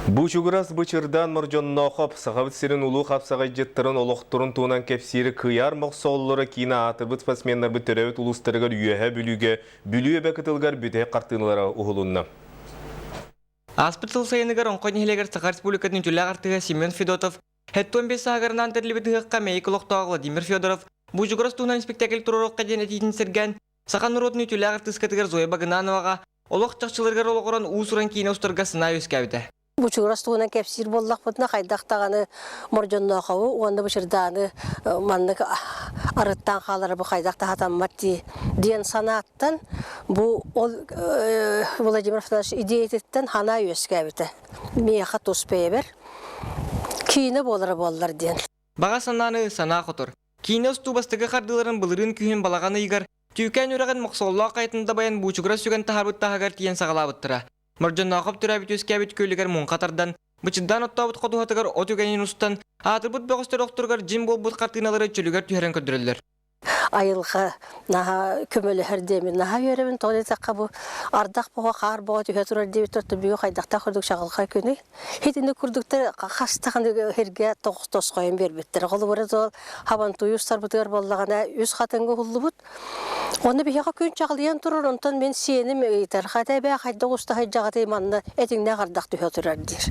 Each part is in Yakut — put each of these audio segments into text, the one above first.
Бучугурас Бычырдаан Мордьонноохоп Сахабыт сирин улуу хапсаҕайдьыттарын олохторун туһунан кэпсиир Кыйаар Мохсоҕоллоро киинэ аатырбыт спортсменнарбыт төрөөбүт улуустарыгар Үөһээ Бүлүүгэ, Бүлүү эбэ кытылыгар бүтэһик хартыыналара уһулунна. Ааспыт сыл сайыныгар Оҥхой нэһилиэгэр Саха Республикатын үтүөлээх артыыһа Семен Федотов 75 сааһыгар тэриллибит ыһыахха Мэйик олохтоох Владимир Федоров Бучугурас туһунан испэктээкил туруоруохха диэн этиитин сэргээн, саха норуотун үтүөлээх артыыскатыгар Зоя Багынановаҕа олох чахчыларыгар олоҕуран уус-уран киинэ устарга санаа үөскээбитэ. Бучугурас туһунан кэпсиир буоллахпытына, хайдах даҕаны Мордьонноохобу уонна Бычырдааны маннык арыттаан хаалара бу хайдах да сатаммат дии диэн санааттан бу ол Владимир Афанасьевич идеятыттан санаа үөскээбитэ. Миэхэ тус бэйэбэр киинэ буолара буоллар диэн. Баҕа санааны санаа хотор. Киинэ устуу бастакы хардыыларын былырыын күһүн балаҕан ыйыгар Түүкээн үрэҕин Мохсоҕоллоох хайатын дабайан Буучугура сүгэн таһаарбыт таһыгар тиийэн саҕалаабыттара. Мордьонноохоп төрөөбүт-үөскээбит күөлүгэр муҥха тардан, бычырдаан оттообут ходуһатыгар от үгэнин устан, аатырбыт бөҕөстөр охторугар дьиҥ буолбут хартыыналары чөлүгэр түһэрэн көрдөрөллөр. Айылҕа наһаа көмөлөһөр диэмин наһаа үөрэбин. Тоҕо диэтэххэ, бу ардах боҕо, хаар боҕо түһэ турар диэбиттэр, бүгүн хайдахтаах курдук чаҕылхай күнүй. Итини курдуктар хас даҕаны сиргэ тосхойон биэрбиттэр. Холобура, ол Хабантуйу устарбытыгар буоллаҕына, үс хатыҥҥа уһуллубут. Онно биһиэхэ күн чаҕылыйан турар, онтон мин сиэним ыйытар, хата эбээ хайдах уста сылдьаҕытый манна этиҥнээх ардах түһэ турар диир.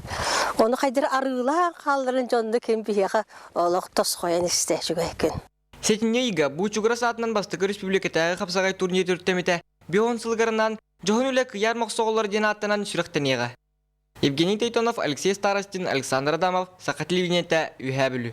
Ону хайдах арыылаан хаалларын дьонно ким биһиэхэ олох тосхойон истэ үчүгэй күн. Сэтинньи ыйга Буучугурас аатынан бастакы республикатааҕы хапсаҕай турнир төрүттэммитэ 50 сылыгарынан Дьоһун үлэ кыйаар мохсоҕоллор диэн ааттанан сүрэхтэниэҕэ. Евгений Тойтонов, Алексей Старостин, Александр Адамов, Саха телевидениетэ, Үөһээ Бүлүү.